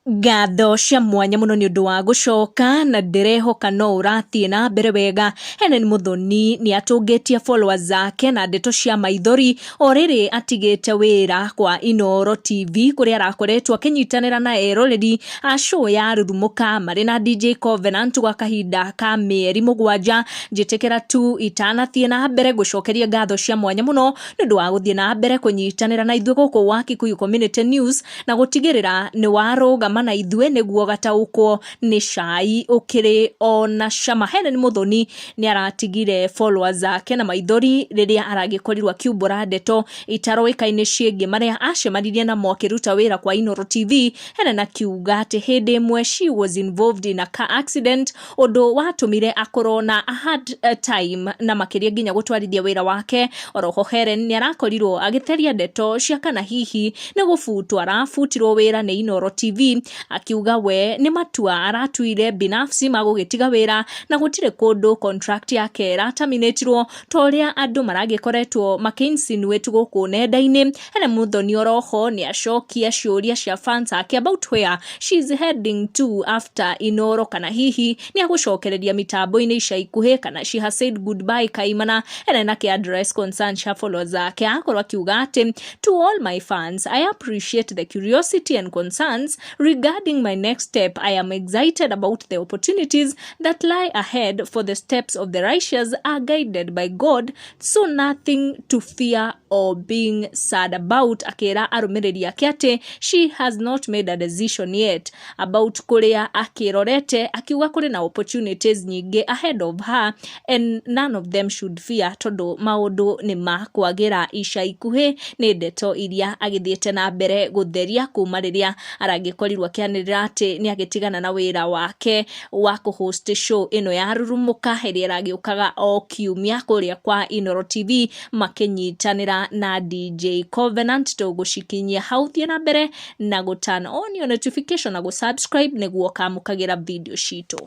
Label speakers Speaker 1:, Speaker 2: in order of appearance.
Speaker 1: Ngatho cia mwanya mũno nĩ ũndũ wa gũcoka na ndĩrehoka no ũrathiĩ na mbere wega. Helen Muthoni nĩ atũngĩtie followers ake na ndeto cia maithori o rĩrĩ atigĩte wĩra kwa Inooro TV kũrĩa arakoretwo akĩnyitanĩra na eroreri a show ya Rurumũka marĩ na DJ Covenant gwa kahinda ka mĩeri 7. Njĩtĩkĩra tu itanathiĩ na mbere gũcokeria ngatho cia mwanya mũno nĩ ũndũ wa gũthiĩ na mbere kũnyitanĩra na ithuĩ gũkũ wa Kikuyu Community News na gũtigĩrĩra nĩ warũgama na ithuĩ nĩguo gataũkwo nĩ cai ũkĩrĩ ona cama. Helen Muthoni nĩ aratigire followers ake na maithori rĩrĩa aragĩkorirwo akiumbũra ndeto itaroĩkaine ciĩgiĩ marĩa acemanirie namo akĩruta wĩra kwa Inooro TV. Helen akiuga atĩ hĩndĩ ĩmwe she was involved in a car accident, ũndũ watũmire akorwo na a hard time na makĩria nginya gũtwarithia wĩra wake. Oroho Helen nĩ arakorirwo agĩtheria ndeto cia kana hihi nĩ gũbutwo arabutirwo wĩra nĩ Inooro TV, akiuga we nĩ matua aratuire binafsi ma gũgĩtiga wĩra na gũtirĩ kũndũ contract yake ĩrataminĩtirwo ta ũrĩa andũ maragĩkoretwo makĩ-insinuate gũkũ nenda-inĩ. Helen Muthoni oroho nĩ acokia ciũria cia fans ake about where she is heading to after Inooro, kana hihi nĩ agũcokereria mitambo-inĩ ica ikuhĩ kana she has said goodbye kaimana. Helen akĩ address concern cia followers ake akorwo akiuga atĩ, "To all my fans, I appreciate the curiosity and concerns regarding my next step. I am excited about the opportunities that lie ahead, for the steps of the righteous are guided by God, so nothing to fear or being sad about." Akĩra arũmĩrĩri ake atĩ she has not made a decision yet about kũrĩa akĩrorete, akiuga kũrĩ na opportunities nyingĩ ahead of her and none of them should fear tondũ maũndũ nĩ makwagĩra ica ikuhĩ. Nĩ ndeto iria agĩthiĩte na mbere gũtheria kuma rĩrĩa aragĩkorirwo akĩanĩrĩra atĩ nĩ agĩtigana na wĩra wake wa kũhost show ĩno ya Rurumũka ĩrĩa ĩragĩũkaga o kiumia kũrĩa kwa Inooro TV makĩnyitanĩra na DJ Covenant. Tũgũcikinyia hau, thiĩ na mbere na gũ turn on your notification na gũ subscribe nĩguo ũkamũkagĩra video citũ.